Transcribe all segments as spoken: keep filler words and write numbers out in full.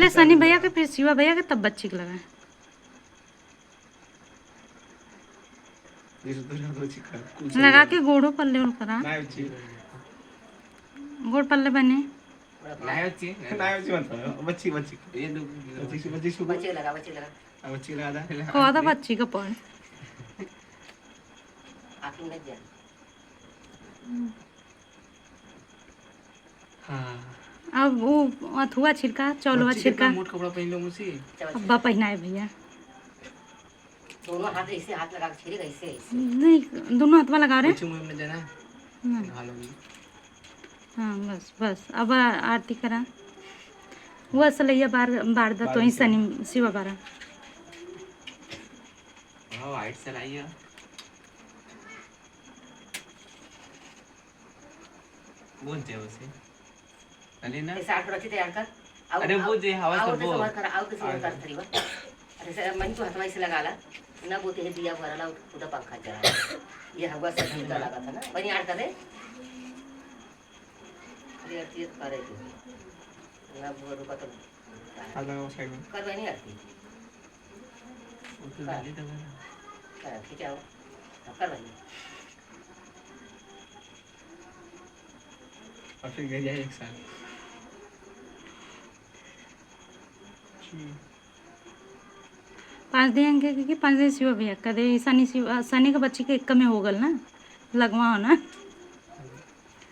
ले सनी भैया के, फिर शिवा भैया के, तब बच्ची के लगा। जैसे तोरा बच्ची का कुछ लगा के गोड़ो पर ले उनकरा। ना बच्ची। गोड़ पर ले बने। ना बच्ची। ना बच्ची मत करो। बच्ची, बच्ची। ये दो। बच्ची, बच्ची शुरू। बच्ची लगा, बच्ची लगा। अब बच्ची लगा दा। को तो बच्ची का पड़। आँखी में जा। हाँ। अब वो अथुआ छिड़का, चौलवा बच्ची के छिड़का। मोट कपड़ा पहन लो मुझसे। अब्बा पहनाए भैया। दोनों हाथ ऐसे, हाथ लगा के छिड़क, ऐसे, ऐसे। नहीं, दोनों हाथवा लगा रे। कुछ मुंह में देना। हाँ। नहा लोगी। हाँ, बस, बस। अब आ-, आरती करा। वो असलैया बार, बार दा बार तो ही दा। सनी शिवा बारा। हाँ, वाइट सलाई है। बोल दे उसे। अरे ना। ऐसे आठ रची तैयार कर। आओ, अरे आओ, वो जे हवा से आओ, तो बोल। संभाल कर, आओ, तो संभाल कर, थरी बा। अरे सर, मन तो हथवा से लगा ला। ना बोते है दिया भरा ला, खुदा पंखा चला। ये हवा से झूठा लगा था ना। बनी आड़ कर दे। अरे यार, ये तो करे तू। ना वो रुका तो। आ जाओ साइड में। कर बनी आरती। वो तो कर। डाली दबा ना। कर, खींचाओ। कर बनी। और फिर गिर जाए एक साथ। हम्म। पाँच दिन के, के, के पाँच दिन शिवा भैया का दे, सनी शिवा, सनी के बच्ची के एक में हो गल ना, लगवा हो ना।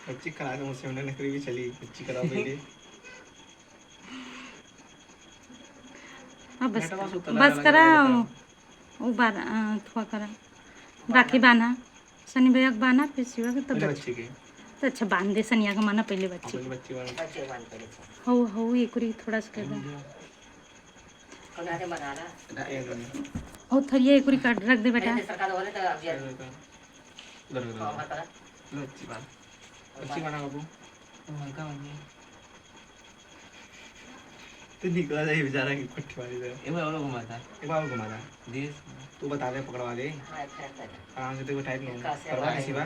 बच्ची करा दे, मुझसे उन्हें नकली भी चली, बच्ची करा पहले। अब बस, नेटवा से उतर बस लगा, करा, लगा, लगा। वो बार, अ, थुआ करा। बांधा। राखी बांधा। सनी भैया के बांधा, फिर शिवा के तब पहले बच्ची। बच्ची के। तो अच्छा, बांध दे सनिया के माना पहले बच्ची। पहले बच्ची बांध। बच्ची बांध पहले। हो, हो, ये कुरी थोड़ा सा कर दे। कौन आके बना रहा? ना, ये दो नहीं। हो, थरिया ये कुरी काट रख दे बेटा। अरे, सरकार वाले तो अब ये उधर, उधर। हाँ, हमारा तरफ। लो, अच्छी बात। अच्छी बना बाबू। तुम हल्का बनिए। तू निकल जाए बेचारा की कुट्ठी मारी दे। एक बार और घुमा था। एक बार और घुमा था। देश। तू बता दे, पकड़वा दे। हाँ, अच्छा, अच्छा। आराम से, देखो टाइट नहीं होगा। कैसे करवा दे आए? शिवा।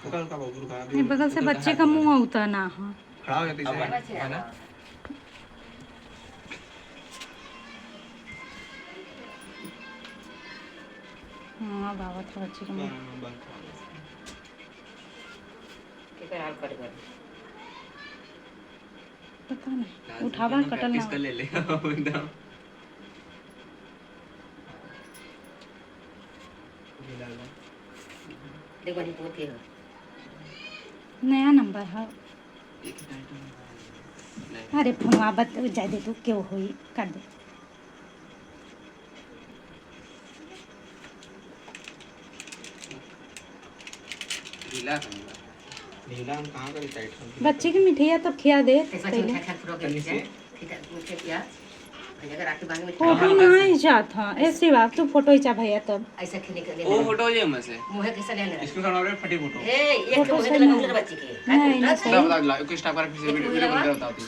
रुका, रुका बाबू, रुका, अभी ये बगल से रुका, बच्चे का मुंह होता ना हो। खड़ा हो जाते अब इसे। बना, बना। हाँ, बाबा था बच्चे का मुंह। हाँ, बंद कर। किधर हाल कट गया? पता नहीं, उठावा कटल ना। ले ले, एकदम। देखो, नहीं, वो के है? नया नंबर है। अरे, फोनवा बत-, जाए दे तू, केहू होई, काट दे। ढीला है। ढीला हम कहाँ करी टाइट हम? बच्चे के मिठाइया तब खिया दे कैसा पहले। ठीक ठाक पूरा कर तनी से। दिया। ठीक है, मुझे क्या? भैया का राखी बांधने में फोटो हाँ, नहीं बस। जात, हाँ। ऐसे बात, तू फोटो खींचा भैया तब। ऐसा खिले के ले वो ले। फोटो हो जाए हमसे। मुँह कैसे ले ले? इसको करवा रहे फटी फोटो। ए, ये फोटो तो मुझे सही लगा नहीं। मुझे बच्ची की। नहीं, नहीं, नहीं, सही। बता, बता, बता, कुछ टाइप का फिर से एक वीडियो, वीडियो वीडियो बंद कर बताओ तुम।